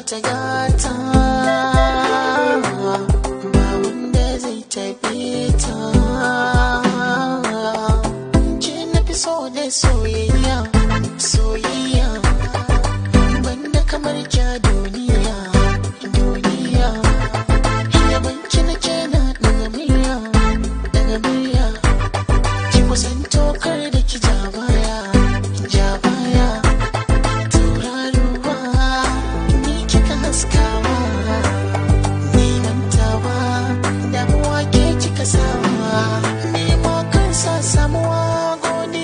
mata gata, ba wanda zai taɓe ta. Ke na fi so da soyayya, soyayya.